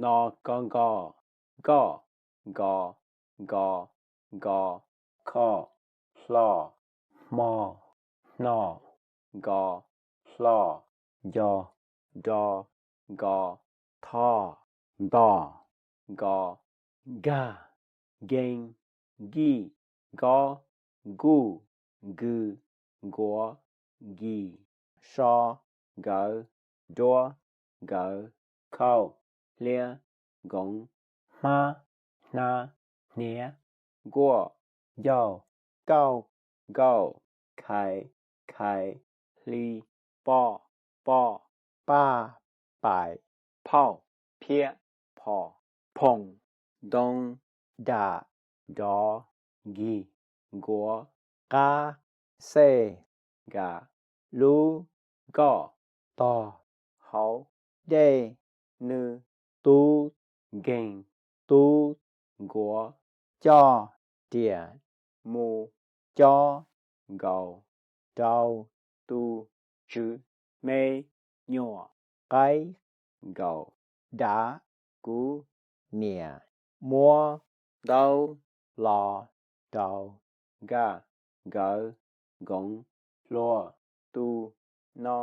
no, ko, nko, koj, nko, nko, nko, kho, hlo, hmo, hno, nko, hlo, nco, nro, nko, tho, nto, nko, nkag, nkeeg, nkij, nkob, nkuj, nkw, nkuav, nkis, so, nkawv, nruab, nkawv, khauj, hliab, nkoov, hmab, hnab, hniav, nkuaj, ncauj, kauj, nkauj, khais, khais, hli, poj, poj, paj, pais, phauj, phiab, phom, phoom, ntoo, nram, nrov, nkig, nkuav, qab, xej, nkam, lub, nkoj, tog, hauv, dej, nws, tub, nkeeg, tub, nkuav, coj, riam, mus, cob, nkaus, rau, tu, tswv, me, nyuam, qaib, nkaum, dav, kuv, niam, muab, ntaub, los, rau, nkaj, nkawv, nkoov, hluas, tu, no,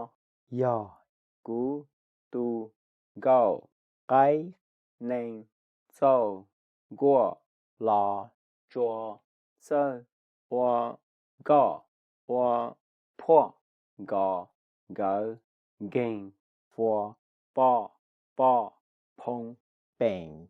yog, kuv, tu, nkauj, qaib, neeg, txauj, nkuaj, los, tsua, txawj, ua, nkoj, ua, phuaj, nkos, nkawv, nkeeg, fuas, poj, poj, phoo, peem,